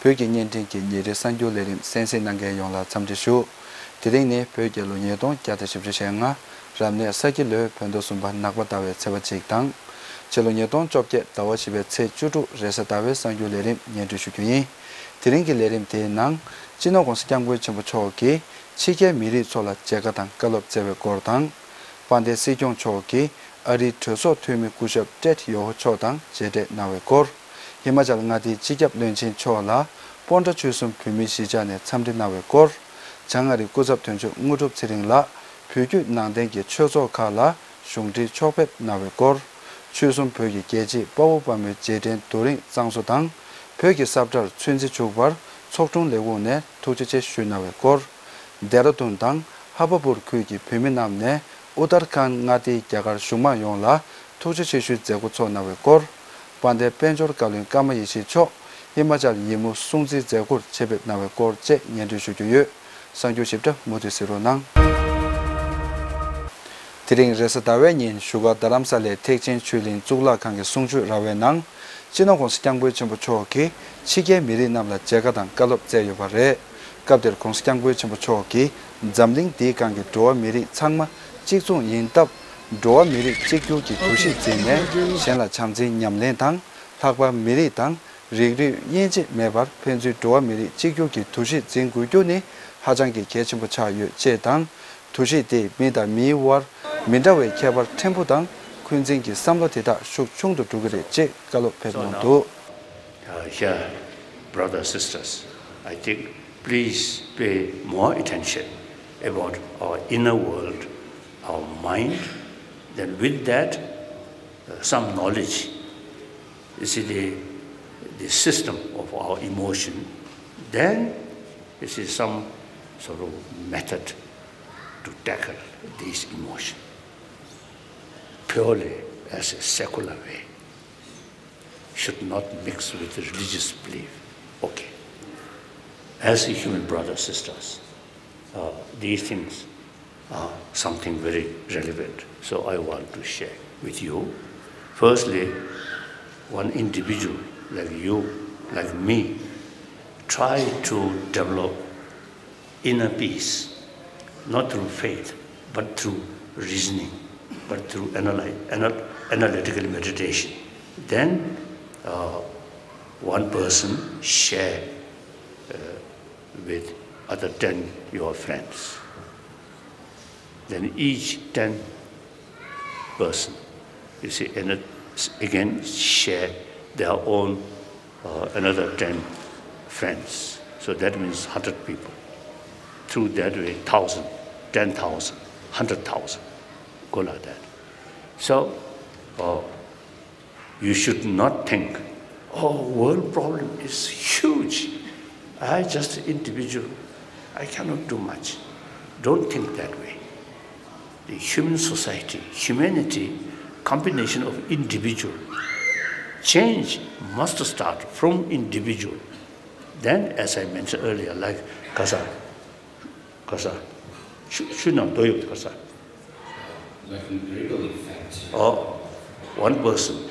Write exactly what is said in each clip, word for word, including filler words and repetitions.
བོད་ཀྱི་བརྙན་འཕྲིན་གྱི་ཉིན་རེའི་གསར་འགྱུར་ལས་རིམ་གསན་གཟིགས་གནང་མཁན་ཡོངས་ལ་འཚམས་འདྲི་ཞུ། དེ་རིང་ནི་བོད་རྒྱལ་ལོ་ཉིས་སྟོང་བརྒྱ་དང་བཞི་བཅུ་ཞེ་ལྔ། རབ་གནས་ས་ཁྱི་ལོའི་བོད་ཟླ་གསུམ་པ་ནག་པ་ཟླ་བའི་ཚེས་པ་གཅིག་དང་། ཕྱི་ལོ་ཉིས་སྟོང་བཅོ་བརྒྱད་ཟླ་བ་བཞི་པའི་ཚེས་བཅུ་དྲུག་རེས་གཟའ་ཟླ་བའི་གསར་འགྱུར་ལས་རིམ་སྙན་སྒྲོན་ཞུ་རྒྱུ་ཡིན། དེ་རིང་གི་ལས་རིམ་དེའི་ནང་། སྤྱི་ནོར་༸གོང་ས་༸སྐྱབས་མགོན་ཆེན་པོ་མཆོག་གིས་ཕྱི་རྒྱལ་མི་རིགས་ཚོ་ལ་མཇལ་ཁ་དང་བཀའ་སློབ་སྩལ་བའི་སྐོར་དང་། དཔལ་ལྡན་སྲིད་སྐྱོང་མཆོག་གིས་ཨ་རིའི་གྲོས་ཚོགས་འཐུས་མི་སྐུ་ཞབས་ཀྲེད་ཡོ་ཧོ་མཆོག་དང་མཇལ་འཕྲད་གནང་བའི་སྐོར། ཧི་མ་ཅལ་མངའ་སྡེའི་སྤྱི་ཁྱབ་བློན་ཆེན་མཆོག་ལ་སྤོན་ཊ་ཆོལ་གསུམ་བོད་མིའི་གཞིས་ཆགས་ནས་འཚམས་འདྲི་གནང་བའི་སྐོར། བྱང་ཨ་རིའི་སྐུ་ཚབ་དོན་གཅོད་དངོས་གྲུབ་ཚེ་རིང་ལགས་བོད་བརྒྱུད་ནང་བསྟན་གྱི་ཆོས་ཚོགས་ཁག་ལ་གཞུང་འབྲེལ་ཕྱོགས་ཕེབས་གནང་བའི་སྐོར། ཆོལ་གསུམ་བོད་ཀྱི་རྒྱལ་གཅེས་དཔའ་བོ་དཔའ་མོའི་རྗེས་དྲན་རྡོ་རིང་གཙང་བཟོ་དང་། བོད་ཀྱི་ས་བཀྲར་ཚོད་འཛིན་བྱུག་པར་ཚོགས་དྲུང་ལས་ཁུངས་ནས་ཐུགས་རྗེ་ཆེ་ཞུས་གནང་བའི་སྐོར། ལྡེ་ར་ལྡུན་དང་ཧ་བ་པུར་ཁུལ་གྱི་བོད་མི་རྣམས་ནས་ཨུ་ཏར་ཁཱན་མངའ་སྡེའི་རྒྱ་གར་གཞུང་མང་ཡོངས་ལ་ཐུགས་རྗེ་ཆེ་ཞུའི་མཛད་སྒོ་ཚོགས་གནང་བའི་སྐོར། དཔལ་ལྡན་དཔལ་འབྱོར་བཀའ་བློན་ཀརྨ་ཡེ་ཤེས་མཆོག་ཧི་མ་ཅལ་ཡིད་སྨོན་སྲུང་བརྩིའི་མཛད་སྒོར་ཆེད་ཕེབས་གནང་བའི་སྐོར་བཅས་སྙན་སྒྲོན་ཞུ་རྒྱུ་ཡོད། གསར་འགྱུར་ཞིབ་ཕྲ་མུ་མཐུད་གཟིགས་རོགས་གནང་། དེ་རིང་རེས་གཟའ་ཟླ་བའི་ཉིན་བཞུགས་སྒར་རྡ་རམ་ས་ལའི་ཐེག་ཆེན་ཆོས་གླིང་གཙུག་ལག་ཁང་གི་གསུང་ཆོས་ར་བའི་ནང་། སྤྱི་ནོར་༸གོང་ས་༸སྐྱབས་མགོན་ཆེན་པོ་མཆོག་གིས་ཕྱི་རྒྱལ་མི་རིགས་རྣམས་ལ་མཇལ་ཁ་དང་བཀའ་སློབ་སྩལ་ཡོད་པ་རེད། སྐབས་དེར་༸གོང་ས་༸སྐྱབས་མགོན་ཆེན་པོ་མཆོག་གིས་འཛམ་གླིང་འདིའི་སྒང་གི་འགྲོ་བ་མི་རིགས་ཚང་མ་གཅིག་མཚུངས་ཡིན་སྟབས། འགྲོ་བ་མི་རིགས་གཅིག་གྱུར་གྱི་འདུ་ཤེས་འཛིན་ནས་གཞན་ལ་བྱམས་བརྩེའི་ཉམས་ལེན་དང་། ལྷག་པར་མི་རིགས་དང་། རིགས་རུས་དབྱེ་འབྱེད་མེད་པར་ཕན་ཚུན་འགྲོ་བ་མི་རིགས་གཅིག་གྱུར་གྱི་འདུ་ཤེས་འཛིན་དགོས་རྒྱུ་ནི་ཧ་ཅང་གི་གལ་ཆེན་པོ་ཆགས་ཡོད་ཅེས་དང་། འདུ་ཤེས་དེས་མི་དང་མིའི་དབར་མི་འདྲ་བའི་ཁྱད་པར་ཕྲན་བུ་དང་འཁོན་འཛིན་གྱི་བསམ་བློ་དེ་དག་ཤུགས་ཆུང་དུ་འགྲོ་གི་རེད་ཅེས་བཀའ་སློབ་ཕེབས་གནང་འདུག། Uh, here, brothers, sisters, I think please pay more attention about our inner world, our mind. Then with that, uh, some knowledge. You see, the, the system of our emotion, then you see some sort of method to tackle this emotion purely as a secular way, should not mix with religious belief. Okay. As a human brothers, sisters, uh, these things are something very relevant. So I want to share with you. Firstly, one individual like you, like me, try to develop inner peace, not through faith, but through reasoning, but through analy- anal- analytical meditation. Then uh, one person share uh, with other ten your friends. Then each ten person, you see, and again share their own uh, another ten friends. So that means hundred people. Through that way, thousand, ten thousand, hundred thousand, go like that. So uh, you should not think, oh, world problem is huge. I just individual. I cannot do much. Don't think that way. The human society, humanity, combination of individual. Change must start from individual. Then, as I mentioned earlier, like Gaza, Gaza, should not do it, Gaza. Like empirical effect. Or one person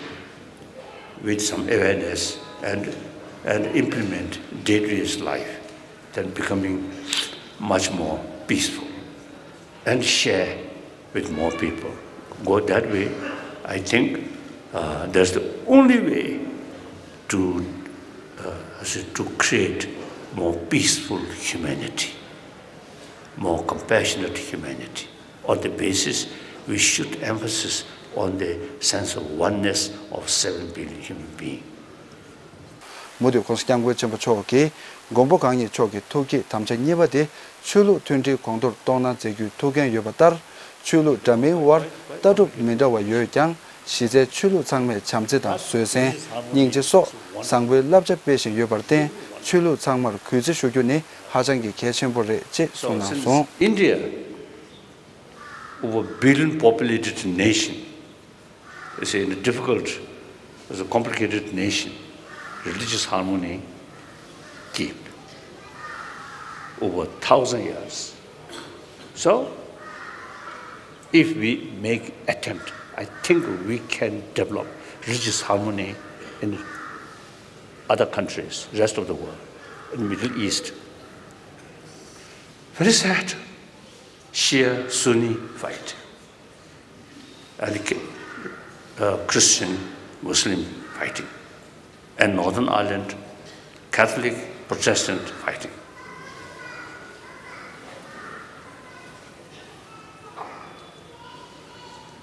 with some awareness and, and implement day-to-day life, then becoming much more peaceful and share with more people. Go that way, I think uh, that's the only way to, uh, to create more peaceful humanity, more compassionate humanity. On the basis, we should emphasis on the sense of oneness of seven billion human beings. མུ་མཐུད་༸གོང་ས་༸སྐྱབས་མགོན་ཆེན་པོ་མཆོག་གིས་མགོན་པོ་གང་ཉིད་མཆོག་གི་ཐུགས་བསྐྱེད་དམ་བཅའ་གཉིས་པ་དེ་ཆོས་ལུགས་མཐུན་སྒྲིལ་གོང་མཐོར་གཏོང་གནང་མཛད་རྒྱུའི་ཐུགས་འགན་ཡོད་པ་ལྟར། ཆོས་ལུགས་འདྲ་མིན་དབར་ལྟ་གྲུབ་མི་འདྲ་བ་ཡོད་ཀྱང་། གཞི་རྩའི་ཆོས་ལུགས་ཚང་མས་བྱམས་བརྩེ་དང་བཟོད་བསྲན། སྙིང་རྗེ་སོགས་བཟང་པོའི་བསླབ་བྱ་སྤེལ་བཞིན་ཡོད་པར་བརྟེན། ཆོས་ལུགས་ཚང་མར་གུས་བརྩི་ཞུ་རྒྱུ་ནི་ཧ་ཅང་གི་གལ་ཆེན་པོ་རེད་ཅེས་གསུངས་གནང་སོང་། India, over billion populated nation, is a difficult, is a complicated nation. Religious harmony keep over thousand years. So, if we make attempt, I think we can develop religious harmony in other countries, rest of the world. Middle East. Very sad. Shia Sunni fight and uh, Christian Muslim fighting, and Northern Ireland Catholic Protestant fighting.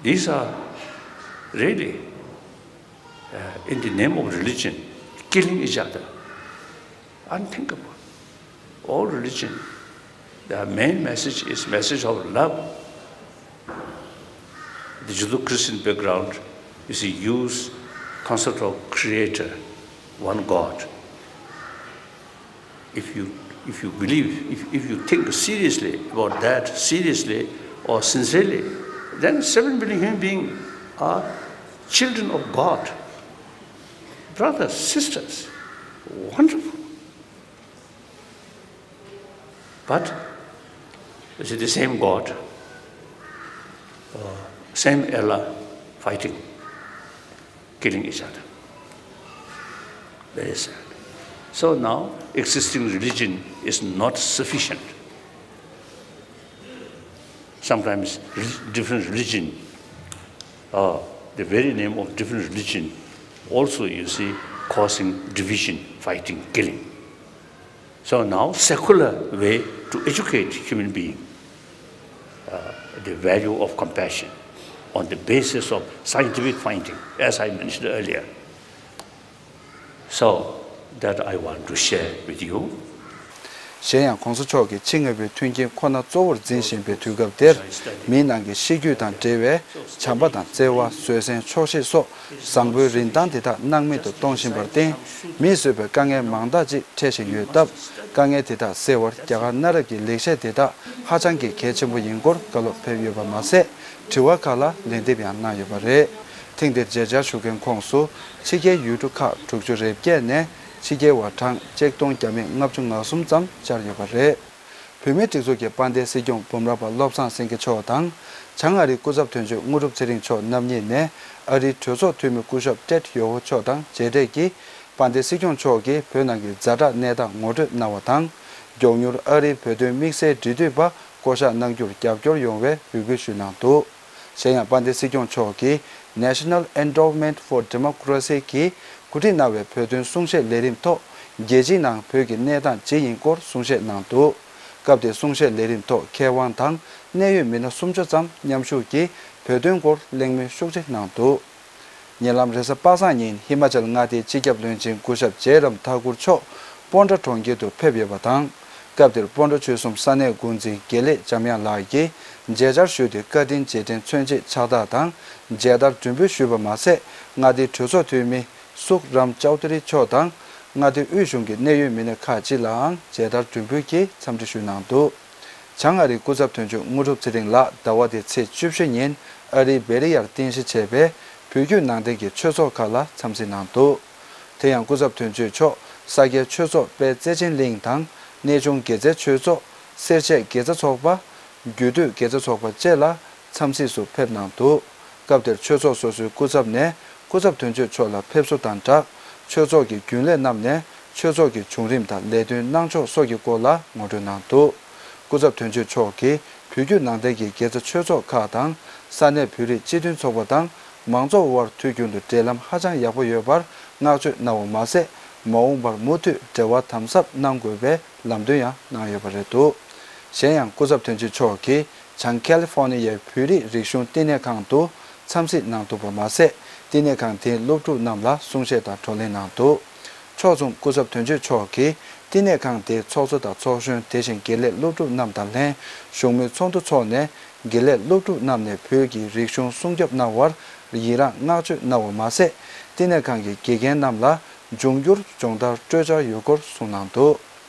These are really, uh, in the name of religion, killing each other. Unthinkable. All religion, the main message is message of love. The Judeo-Christian background is a use concept of creator, one God. If you, if you believe, if, if you think seriously about that, seriously or sincerely, then seven billion human beings are children of God, brothers, sisters. Wonderful. But you see, the same God, uh, same Allah fighting, killing each other. Very sad. So now, existing religion is not sufficient. Sometimes re- different religion, uh, the very name of different religion, also, you see, causing division, fighting, killing. So now, secular way to educate human being, uh, the value of compassion on the basis of scientific finding, as I mentioned earlier. So that I want to share with you. གཞན་ཡང་གོང་ས་མཆོག་གིས་ཕྱི་དངོས་པོའི་མཐུན་རྐྱེན་ཁོ་ན་གཙོ་བོར་འཛིན་བཞིན་པའི་དུས་སྐབས་འདིར། མིའི་ནང་གི་གཤིས་རྒྱུད་དང་འབྲེལ་བའི་བྱམས་པ་དང་བརྩེ་བ། བཟོད་བསྲན། ཆོག་ཤེས་སོགས་བཟང་པོའི་རིན་ཐང་དེ་དག་སྣང་མེད་དུ་གཏོང་བཞིན་པར་བརྟེན། མིས་བཟོས་པའི་དཀའ་ངལ་མང་དག་ཅིག་འཕྲད་བཞིན་ཡོད་སྟབས། དཀའ་ངལ་དེ་དག་སེལ་བར་རྒྱ་གར་གནའ་རབས་ཀྱི་ལེགས་བཤད་དེ་དག་ཧ་ཅང་གི་གལ་ཆེན་པོ་ཡིན་སྐོར་བཀའ་སློབ་ཕེབས་ཡོད་པ་མ་ཟད། དྲི་བ་ཁག་ལ་ལན་འདེབས་ཡང་གནང་ཡོད་པ་རེད། ཐེངས་འདིར་མཇལ་བཅར་ཞུ་མཁན་ཁོངས་སུ་ཕྱི་རྒྱལ་ཡུལ་གྲུ་ཁག་དྲུག་ཅུ་རེ་བརྒྱད་ནས་ཕྱི་རྒྱལ་བ་གྲངས་ཆིག་སྟོང་བརྒྱ་མེད་ལྔ་བཅུ་ང་གསུམ་ཙམ་བཅར་ཡོད་པ་རེད། བོད་མིའི་སྒྲིག་འཛུགས་ཀྱི་དཔལ་ལྡན་སྲིད་སྐྱོང་འབུམ་རམས་པ་བློ་བཟང་སེང་གེ་མཆོག་དང་། བྱང་ཨ་རིའི་སྐུ་ཚབ་དོན་གཅོད་དངོས་གྲུབ་ཚེ་རིང་མཆོག་རྣམ་གཉིས་ནས་ཨ་རིའི་གྲོས་ཚོགས་འཐུས་མི་སྐུ་ཞབས་ཀྲེད་ཡོ་ཧོ་མཆོག་དང་མཇལ་འཕྲད་ཀྱིས། དཔལ་ལྡན་སྲིད་སྐྱོང་མཆོག་གིས་བོད་ནང་གི་ཛ་དྲག་གནས་སྟངས་ངོ་སྤྲོད་གནང་བ་དང་། མགྱོགས་མྱུར་ཨ་རིའི་བོད་དོན་དམིགས་བསལ་འབྲེལ་མཐུད་པ་བསྐོ་གཞག་གནང་རྒྱུར་རྒྱབ་སྐྱོར་ཡོང་བའི་འབོད་སྐུལ་ཞུས་གནང་འདུག་གཞན་ཡང་། དཔལ་ལྡན་སྲིད་སྐྱོང་མཆོག་གིས་National Endowment for Democracy གིས་གོ་སྒྲིག་གནང་བའི་བོད་དོན་གསུང་བཤད་ལས་རིམ་ཐོག་རྒྱལ་སྤྱིའི་ནང་བོད་ཀྱི་གནས་སྟངས་ཇི་ཡིན་སྐོར་གསུང་བཤད་གནང་འདུག་སྐབས་དེའི་གསུང་བཤད་ལས་རིམ་ཐོག་མཁས་དབང་དང་གནད་ཡོད་མི་སྣ་སུམ་ཅུ་ཙམ་མཉམ་ཞུགས་ཀྱིས་བོད་དོན་སྐོར་གླེང་མོལ་ཤུགས་ཆེ་གནང་འདུག་ཉེ་ལམ་རེས་གཟའ་པ་སངས་ཉིན་ཧི་མ་ཅལ་མངའ་སྡེའི་སྤྱི་ཁྱབ་བློན་ཆེན་སྐུ་ཞབས་ཇེ་རམ་ཐ་ཀུར་མཆོག་སྤོན་ཊ་གྲོང་ཁྱེར་དུ་ཕེབས་ཡོད་པ་དང་། སྐབས་དེར་སྤོན་ཊ་ཆོལ་གསུམ་ས་གནས་འགོ་འཛིན་དགེ་ལེགས་འཇམ་དབྱངས་ལགས་ཀྱིས་མཇལ་བཅར་ཞུས་ཏེ། བཀའ་དྲིན་རྗེས་དྲན་མཚོན་ཆེད་ཕྱག་རྟགས་དང་མཇལ་དར་མགྲོན་འབུལ་ཞུས་པ་མ་ཟད། མངའ་སྡེའི་གྲོས་ཚོགས་འཐུས་མི་སུག་རམ་ཅའུ་ཏ་རི་མཆོག་དང་། མངའ་སྡེ་དབུས་གཞུང་གི་གནད་ཡོད་མི་སྣ་ཁག་ཅིག་ལའང་མཇལ་དར་མགྲོན་འབུལ་གྱིས་འཚམས་འདྲི་ཞུས་གནང་འདུག་བྱང་ཨ་རིའི་སྐུ་ཚབ་དོན་གཅོད་དངོས་གྲུབ་ཚེ་རིང་ལགས་ཟླ་བ་འདིའི་ཚེས་བཅུ་བཞི་ཉིན་ཨ་རིའི་བེ་རི་ཡར་རྟེན་གཞི་བྱས་པའི་བོད་བརྒྱུད་ནང་བསྟན་གྱི་ཆོས་ཚོགས་ཁག་ལ་འཚམས་གཟིགས་གནང་འདུག་དེ་ཡང་སྐུ་ཚབ་དོན་གཅོད་མཆོག་ས་སྐྱའི་ཆོས་ཚོགས་དཔལ་བརྩེ་ཆེན་གླིང་དང་། གནས་ཆུང་དགེ་རྩེ་ཆོས་ཚོགས། སེར་བྱེས་དགེ་རྩ་ཚོགས་པ། རྒྱུད་སྟོད་དགེ་རྩ་ཚོགས་པ་བཅས་ལ་འཚམས་གཟིགས་སུ་ཕེབས་གནང་འདུག་སྐབས་དེར་ཆོས་ཚོགས་སོ་སོའི་སྐུ་ཚབ་ནས་སྐུ་ཚབ་དོན་གཅོད་མཆོག་ལ་ཕེབས་བསུ་དང་སྦྲགས། ཆོས་ཚོགས་ཀྱི་རྒྱུན་ལས་རྣམས་ནས་ཆོས་ཚོགས་ཀྱི་བྱུང་རིམ་དང་ལས་དོན་གནང་ཕྱོགས་སོགས་ཀྱི་སྐོར་ལ་ངོ་སྤྲོད་གནང་འདུག་སྐུ་ཚབ་དོན་གཅོད་མཆོག་གིས་བོད་བརྒྱུད་ནང་བསྟན་གྱི་དགེ་རྩ་ཆོས་ཚོགས་ཁག་དང་། ས་གནས་བོད་རིགས་སྤྱི་མཐུན་ཚོགས་པ་དང་མང་ཚོགས་དབར་དུས་རྒྱུན་དུ་འབྲེལ་ལམ་ཧ་ཅང་ཡག་པོ་ཡོད་པར་བསྔགས་བརྗོད་གནང་བ་མ་ཟད། མ་འོངས་པར་མུ་མཐུད་འབྲེལ་བ་དམ་ཟབ་གནང་དགོས་པའི་ལམ་སྟོན་ཡང་གནང་ཡོད་པ་རེད་འདུག་གཞན་ཡང་སྐུ་ཚབ་དོན་གཅོད་མཆོག་གིས་བྱང་ཁ་ལི་ཧྥོ་ནི་ཡའི་བོད་རིགས་རིག་གཞུང་བསྟི་གནས་ཁང་དུ་འཚམས་གཟིགས་གནང་འདུག་པ་མ་ཟད། བསྟི་གནས་ཁང་དེའི་སློབ་ཕྲུག་རྣམས་ལ་གསུང་བཤད་དང་བགྲོ་གླེང་གནང་འདུག་ཕྱོགས་མཚུངས་སྐུ་ཚབ་དོན་གཅོད་མཆོག་གིས་བསྟི་གནས་ཁང་དེའི་ཚོགས་གཙོ་དང་ཚོགས་གཞོན། དེ་བཞིན་དགེ་ལས་སློབ་ཕྲུག་རྣམས་དང་ལྷན་བཞུགས་མོལ་ཚོགས་འདུ་འཚོགས་ནས། དགེ་ལས་སློབ་ཕྲུག་རྣམས་ནས་བོད་ཀྱི་རིག་གཞུང་སྲུང་སྐྱོབ་གནང་བར་ཡི་རངས་བསྔགས་བརྗོད་གནང་བ་མ་ཟད། བསྟི་གནས་ཁང་གི་དགེ་རྒན་རྣམས་ལ་འབྱུང་འགྱུར་སྦྱོང་བརྡར་སྤྲོད་འཆར་ཡོད་སྐོར་གསུངས་གནང་འདུག་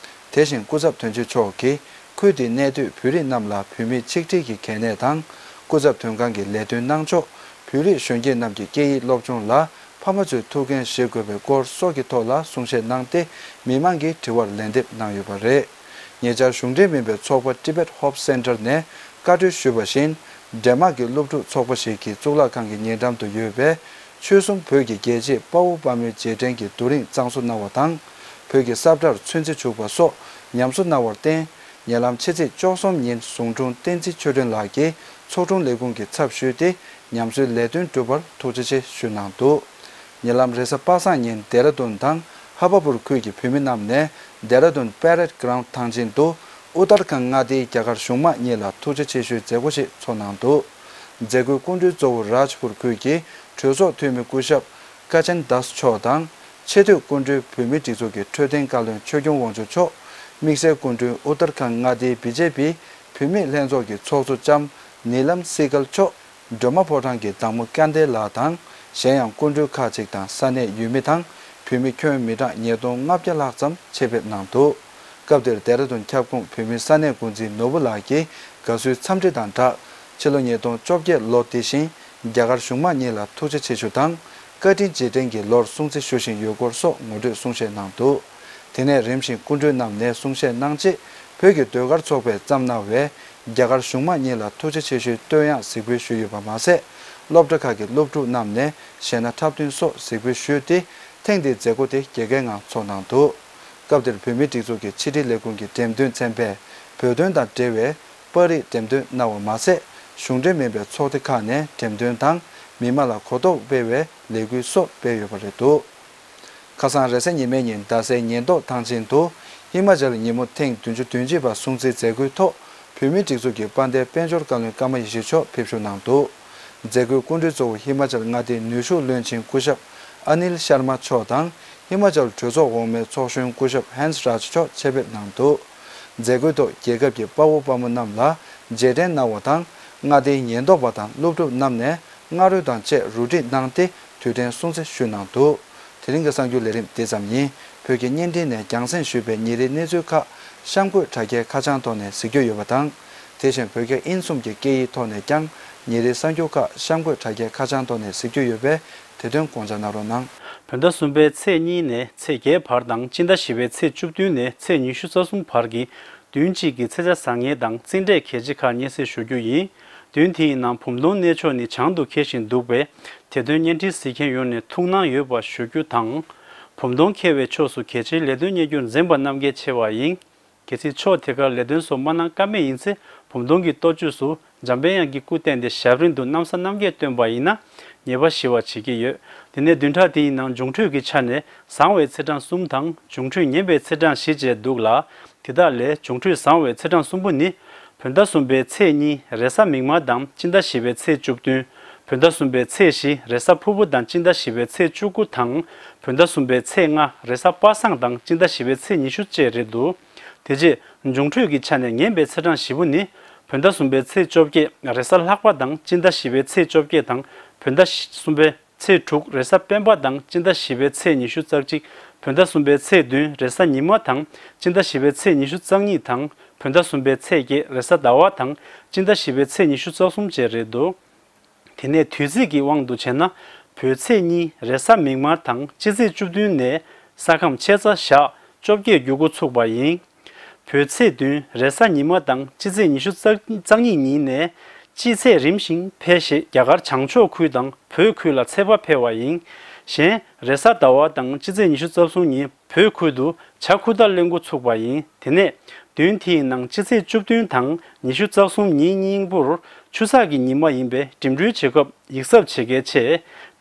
དེ་བཞིན་སྐུ་ཚབ་དོན་གཅོད་མཆོག་གིས་ཁུལ་དེའི་གནས་སྡོད་བོད་རིགས་རྣམས་ལ་བོད་མིའི་ཆིག་སྒྲིལ་གྱི་གལ་གནད་དང་། སྐུ་ཚབ་དོན་ཁང་གི་ལས་དོན་གནང་ཕྱོགས། བོད་རིགས་གཞོན་སྐྱེས་རྣམས་ཀྱི་སྐད་ཡིག་སློབ་སྦྱོང་ལ་ཕ་མ་ཚོས་ཐུགས་འགན་བཞེས་དགོས་པའི་སྐོར་སོགས་ཀྱི་ཐོག་ལ་གསུང་བཤད་གནང་སྟེ། མི་མང་གི་དྲི་བར་ལན་འདེབས་གནང་ཡོད་པ་རེད། ཉེ་ཆར་གཞུང་འབྲེལ་མིན་པའི་ཚོགས་པ་Tibet Hope Center ནས་བཀའ་འཁྲོལ་ཞུས་པ་བཞིན། ཌེན་མཱག་གི་སློབ་ཕྲུག་ཚོགས་པ་ཞིག་གིས་གཙུག་ལག་ཁང་གི་ཉེ་འགྲམ་དུ་ཡོད་པའི་ཆོལ་གསུམ་བོད་ཀྱི་རྒྱལ་གཅེས་དཔའ་བོ་དཔའ་མོའི་རྗེས་དྲན་གྱི་རྡོ་རིང་གཙང་བཟོ་གནང་བ་དང་། བོད་ཀྱི་ས་བཀྲར་ཚོན་རྩི་བྱུག་པ་སོགས་ཉམས་གསོ་གནང་བར་བརྟེན། ཉེ་ལམ་ཕྱི་ཚེས་བཅུ་གསུམ་ཉིན་ཟུང་དྲུང་བསྟན་འཛིན་ཆོས་སྒྲོན་ལགས་ཀྱིས་ཚོགས་དྲུང་ལས་ཁུངས་ཀྱི་ཚབ་ཞུས་ཏེ། ཉམས་གསོའི་ལས་དོན་གྲུབ་པར་ཐུགས་རྗེ་ཆེ་ཞུས་གནང་འདུག་ཉེ་ལམ་རེས་གཟའ་པ་སངས་ཉིན་ལྡེ་ར་ལྡུན་དང་ཧ་བ་པུར་ཁུལ་གྱི་བོད་མི་རྣམས་ནས་ལྡེ་ར་ལྡུན་པེ་རེད་གྷ་རའུན་ཐང་ཆེན་དུ་ཨུ་ཏར་ཁཱན་མངའ་སྡེའི་རྒྱ་གར་གཞུང་མང་གཉིས་ལ་ཐུགས་རྗེ་ཆེ་ཞུའི་མཛད་སྒོ་ཞིག་ཚོགས་གནང་འདུག་མཛད་སྒོའི་སྐུ་མགྲོན་གཙོ་བོ་རཱཇ་པུར་ཁུལ་གྱི་གྲོས་ཚོགས་འཐུས་མི་སྐུ་ཞབས་ཀ་ཅན་དཱས་མཆོག་དང་། ཆེས་མཐོའི་སྐུ་མགྲོན་བོད་མིའི་སྒྲིག་འཛུགས་ཀྱི་འཕྲོད་བསྟེན་བཀའ་བློན་ཆོས་སྐྱོང་དབང་ཕྱུག་མཆོག་དམིགས་བསལ་སྐུ་མགྲོན་ཨུ་ཏར་ཁཱན་མངའ་སྡེའི་བི་ཇེ་པི་བུད་མེད་ལྷན་ཚོགས་ཀྱི་ཚོགས་གཙོ་ལྕམ་ནི་ལམ་སི་ཀལ་མཆོག་སྒྲོལ་མ་ཕོ་བྲང་གི་བདག་མོ་ཀན་ཏེ་ལགས་དང་། གཞན་ཡང་སྐུ་མགྲོན་ཁག་ཅིག་དང་ས་གནས་ཡུལ་མི་དང་བོད་མི་ཁྱོན་མི་གྲངས་ཉིས་སྟོང་ལྔ་བརྒྱ་ལྷག་ཙམ་ཆེད་ཕེབས་གནང་འདུག་སྐབས་དེར་ལྡེ་ར་ལྡུན་ཁྱབ་ཁོངས་བོད་མིའི་ས་གནས་འགོ་འཛིན་ནོར་བུ་ལགས་ཀྱིས་དགའ་བསུའི་འཚམས་འདྲི་དང་སྦྲགས། ཕྱི་ལོ་ཉིས་སྟོང་བཅོ་བརྒྱད་ལོ་འདི་བཞིན་རྒྱ་གར་གཞུང་མང་གཉིས་ལ་ཐུགས་རྗེ་ཆེ་ཞུ་དང་། བཀའ་དྲིན་རྗེས་དྲན་གྱི་ལོར་སྲུང་བརྩི་ཞུ་བཞིན་ཡོད་སྐོར་སོགས་ངོ་སྤྲོད་གསུང་བཤད་གནང་འདུག་དེ་ནས་རིམ་བཞིན་སྐུ་མགྲོན་རྣམས་ནས་གསུང་བཤད་གནང་རྗེས། བོད་ཀྱི་ཟློས་གར་ཚོགས་པས་བརྩམས་གནང་བའི་རྒྱ་གར་གཞུང་མང་གཉིས་ལ་ཐུགས་རྗེ་ཆེ་ཞུའི་བསྟོད་དབྱངས་གཟིགས་འབུལ་ཞུས་ཡོད་པ་མ་ཟད། སློབ་གྲྭ་ཁག་གི་སློབ་ཕྲུག་རྣམས་ནས་གཞས་སྣ་འཁྲབ་སྟོན་སོགས་གཟིགས་འབུལ་ཞུས་ཏེ། ཐེངས་འདིའི་མཛད་སྒོ་དེ་རྒྱལ་ཁའི་ངང་ཚོགས་གནང་འདུག་སྐབས་དེར་བོད་མིའི་སྒྲིག་འཛུགས་ཀྱི་ཕྱི་དྲིལ་ལས་ཁུངས་ཀྱི་འགྲེམས་སྟོན་ཚན་པས་བོད་དོན་དང་འབྲེལ་བའི་པར་རིས་འགྲེམས་སྟོན་གནང་བ་མ་ཟད། གཞུང་འབྲེལ་མིན་པའི་ཚོགས་སྡེ་ཁག་ནས་འགྲེམས་སྟོན་དང་མི་མང་ལ་གོ་རྟོགས་སྤེལ་བའི་ལས་འགུལ་སོགས་སྤེལ་ཡོད་པ་རེད་འདུག་ཁ་སང་རེས་གཟའ་ཉི་མའི་ཉིན་རྡ་སའི་ཉེན་རྟོག་ཐང་ཆེན་དུ་ཧི་མ་ཅལ་ཉིན་མོ་ཐེངས་བདུན་ཅུ་དོན་གཅིག་པ་སྲུང་བརྩིའི་མཛད་སྒོའི་ཐོག་བོད་མིའི་སྒྲིག་འཛུགས་ཀྱི་དཔལ་ལྡན་དཔལ་འབྱོར་བཀའ་བློན་ཀརྨ་ཡེ་ཤེས་མཆོག་ཕེབས་བཞུགས་གནང་འདུག་མཛད་སྒོའི་སྐུ་མགྲོན་གཙོ་བོ་ཧི་མ་ཅལ་མངའ་སྡེའི་ནུས་ཤུགས་བློན་ཆེན་སྐུ་ཞབས་ཨ་ནིལ་ཤར་མ་མཆོག་དང་། ཧི་མ་ཅལ་གྲོས་ཚོགས་འོག་མའི་ཚོགས་གཞོན་སྐུ་ཞབས་ཧན་སི་རཱཇ་མཆོག་ཆེད་ཕེབས་གནང་འདུག་མཛད་སྒོའི་ཐོག་རྒྱལ་ཁབ་ཀྱི་དཔའ་བོ་དཔའ་མོ་རྣམས་ལ་རྗེས་དྲན་གནང་བ་དང་། མངའ་སྡེའི་ཉེན་རྟོག་པ་དང་སློབ་ཕྲུག་རྣམས་ནས་རྔ་རོལ་དང་བཅས་རུ་སྒྲིག་གནང་སྟེ་དུས་དྲན་སྲུང་བརྩི་ཞུས་གནང་འདུག་དེ་རིང་གི་གསར་འགྱུར་ལས་རིམ་འདི་ཙམ་ཡིན། བོད་ཀྱི་བརྙན་འཕྲིན་ནས་རྒྱང་སྲིང་ཞུས་པའི་ཉིན་རེའི་གནས་ཚུལ་ཁག་གཤམ་འཁོད་དྲ་རྒྱའི་ཁ་བྱང་ཐོག་ནས་གཟིགས་རྒྱུ་ཡོད་པ་དང་། དེ་བཞིན་བོད་རྒྱ་དབྱིན་གསུམ་གྱི་སྐད་ཡིག་ཐོག་ནས་ཀྱང་ཉིན་རེའི་གསར་འགྱུར་ཁག་གཤམ་འཁོད་དྲ་རྒྱའི་ཁ་བྱང་ཐོག་ནས་གཟིགས་རྒྱུ་ཡོད་པས། དེ་དོན་དགོངས་འཇགས་གནང་རོགས་གནང་། བོད་ཟླ་གསུམ་པའི་ཚེས་གཉིས་ནས་ཚེས་བརྒྱད་བར་དང་སྤྱི་ཟླ་བཞི་པའི་ཚེས་བཅུ་བདུན་ནས་ཚེས་ཉི་ཤུ་རྩ་གསུམ་བར་གྱི་བདུན་གཅིག་གི་ཚེས་ཆ་བཟང་ངན་དང་རྩིས་འབྲས་གལ་ཆེ་ཁག་སྙན་སེང་ཞུ་རྒྱུ་ཡིན། བདུན་དེའི་ནང་བུམ་སྟོང་གནས་མཆོག་ནི་བྱང་དུ་འཁེལ་བཞིན་འདུག་པས། དེ་དོན་བརྙན་འཕྲིན་གཟིགས་མཁན་ཡོངས་ནས་ཐུགས་སྣང་ཡོད་པ་ཞུ་རྒྱུ་དང་། བུམ་སྟོང་འཁེལ་བའི་ཕྱོགས་སུ་གལ་ཆེའི་ལས་དོན་གཉེར་རྒྱུར་འཛེམ་པ་རྣམ་འགལ་ཆེ་བ་ཡིན། གལ་སྲིད་ཕྱོགས་དེ་གར་ལས་དོན་སོགས་མ་གནང་ཀ་མེད་ཡིན་ཚེ། བུམ་སྟོང་གི་གཏོ་བཅོས་སུ་འཇམ་དཔལ་དབྱངས་ཀྱི་སྐུ་བསྟན་ཏེ་ཞབས་རིམ་དུ་གནམ་ས་གནམ་གྱི་སྟོན་པ་ཡིན་ན་ཉེས་པ་ཞི་བ་བྱེད་ཀྱི་ཡོད། དེ་ནས་བདུན་ཕྲག་དེའི་ནང་འབྱུང་འཕྲོད་ཀྱི་ཆ་ནས་བཟང་བའི་ཚེས་གྲངས་གསུམ་དང་འབྱུང་འཕྲོད་ངན་པའི་ཚེས་གྲངས་བཞི་བཅས་འདུག་ལ། དེ་དག་ལས་འབྱུང་འཕྲོད་བཟང་བའི་ཚེས་གྲངས་གསུམ་པོ་ནི། བོད་ཟླ་གསུམ་པའི་ཚེས་གཉིས་རེས་གཟའ་མིག་དམར་དང་སྤྱི་ཟླ་བཞི་པའི་ཚེས་བཅུ་བདུན། བོད་ཟླ་གསུམ་པའི་ཚེས་བཞི་རེས་གཟའ་ཕུར་བུ་དང་སྤྱི་ཟླ་བཞི་པའི་ཚེས་བཅུ་དགུ་དང་། བོད་ཟླ་གསུམ་པའི་ཚེས་ལྔ་རེས་གཟའ་པ་སངས་དང་སྤྱི་ཟླ་བཞི་པའི་ཚེས་ཉི་ཤུ་བཅས་རེད་འདུག་དེ་རྗེས་འབྱུང་འཕྲོད་ཀྱི་ཆ་ནས་ངན་པའི་ཚེས་གྲངས་བཞི་པོ་ནི། བོད་ཟླ་གསུམ་པའི་ཚེས་བཅོ་བརྒྱད་རེས་གཟའ་ལྷག་པ་དང་སྤྱི་ཟླ་བཞི་པའི་ཚེས་བཅོ་བརྒྱད་དང་བོད་ཟླ་གསུམ་པའི་ཚེས་དྲུག་རེས་གཟའ་སྤེན་པ་དང་སྤྱི་ཟླ་བཞི་པའི་ཚེས་ཉི་ཤུ་རྩ་གཅིག་བོད་ཟླ་གསུམ་པའི་ཚེས་བདུན་རེས་གཟའ་ཉི་མ་དང་སྤྱི་ཟླ་བཞི་པའི་ཚེས་ཉི་ཤུ་རྩ་གཉིས་དང་བོད་ཟླ་གསུམ་པའི་ཚེས་བརྒྱད་རེས་གཟའ་ཟླ་བ་དང་སྤྱི་ཟླ་བཞི་པའི་ཚེས་ཉི་ཤུ་རྩ་གསུམ་བཅས་རེད་འདུག་དེ་ནས་དུས་ཚིགས་ཀྱི་དབང་དུ་བྱས་ན། བོད་ཚེས་གཉིས་རེས་གཟའ་མིག་དམར་དང་སྤྱི་ཚེས་བཅུ་བདུན་ནས་ས་ཁམས་ཆེ་ས་ཞག་བཅོ་བརྒྱད་འགྱུར་འགོ་ཚུགས་པ་ཡིན། བོད་ཚེས་བདུན་རེས་གཟའ་ཉི་མ་དང་སྤྱི་ཚེས་ཉི་ཤུ་རྩ་གཉིས་ཉིན་ནས་དཔྱིད་ཚད་རིམ་བཞིན་འཕེལ་ཞེས་རྒྱ་གར་བྱང་ཕྱོགས་ཁུལ་དང་བོད་ཁུལ་ལ་ཚད་པ་འཕེལ་བ་ཡིན། གཞན་རེས་གཟའ་ཟླ་བ་དང་སྤྱི་ཚེས་ཉི་ཤུ་རྩ་གསུམ་ཉིན་བོད་ཁུལ་དུ་བྱ་ཁུ་ཐག་ལེན་འགོ་ཚུགས་པ་ཡིན། དེ་ནས་བདུན་དེའི་ནང་སྤྱི་ཚེས་བཅུ་བདུན་དང་ཉི་ཤུ་རྩ་གསུམ་ཉིན་གཉིས་པོར་ཆུ་ཚགས་ཀྱི་ཉི་མ་ཡིན་པས་འགྲིམ་འགྲུལ་བྱེད་སྐབས་ཡིད་གཟབ་བྱེད་གལ་ཆེ།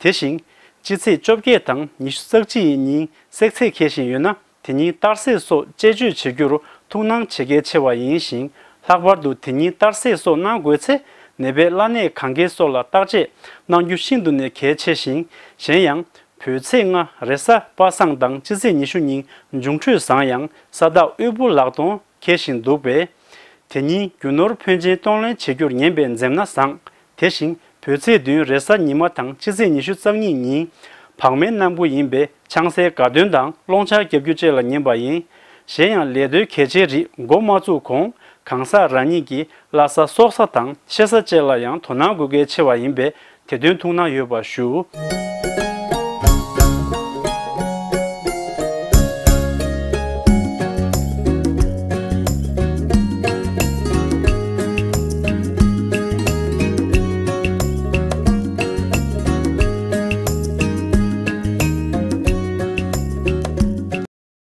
དེ་བཞིན་སྤྱི་ཚེས་བཅོ་བརྒྱད་དང་ཉི་ཤུ་རྩ་གཅིག་ཉིན་བསྲེག་ཚད་འཁེལ་བཞིན་ཡོད་ན། དེ་ཉིན་གཏར་སྲེག་སོགས་དཔྱད་བརྗོད་བྱེད་རྒྱུར་ཐུགས་སྣང་བྱེད་གལ་ཆེ་བ་ཡིན་ཞིང་། ལྷག་པར་དུ་དེ་ཉིན་གཏར་སྲེག་སོགས་གནང་དགོས་ཚེ། ནད་པའི་བླ་གནས་གང་གའི་སོགས་ལ་བརྟག་དཔྱད་གནང་རྒྱུ་ཤིན་ཏུ་ནས་གལ་ཆེ་ཞིང་། གཞན་ཡང་། བོད་ཚེས་ལྔ་རེས་གཟའ་པ་སངས་དང་སྤྱི་ཚེས་ཉི་ཤུ་ཉིན་འབྱུང་འཕྲོད་བཟང་ཡང་ས་བདག་དབུལ་པོ་ལག་སྟོང་འཁེལ་བཞིན་འདུག་པས། དེ་ཉིན་རྒྱུ་ནོར་ཕོན་ཆེན་གཏོང་ལེན་བྱེད་རྒྱུར་ཉན་པས་འཛེམ་ན་བཟང་། དེ་བཞིན་བོད་ཚེས་བདུན་རེས་གཟའ་ཉི་མ་དང་སྤྱི་ཚེས་ཉི་ཤུ་རྩ་གཉིས་ཉིན་བག་མའི་གནམ་སྒོ་ཡིན་པས་ཆང་སའི་དགའ་སྟོན་དང་སློང་ཆ་བརྒྱབ་རྒྱུ་བཅས་ལ་ཉན་པ་ཡིན། གཞན་ཡང་ལས་དོན་གལ་ཆེའི་རིགས་འགོ་མ་བཙུགས་གོང་གང་ཟག་རང་ཉིད་ཀྱི་བླ་གཟའ་གསོག་གཟའ་དང་གཤེད་གཟའ་བཅས་ལ་ཡང་དོ་སྣང་དགོས་གལ་ཆེ་བ་ཡིན་པས་དེ་དོན་ཐུགས་སྣང་ཡོད་པ་ཞུ།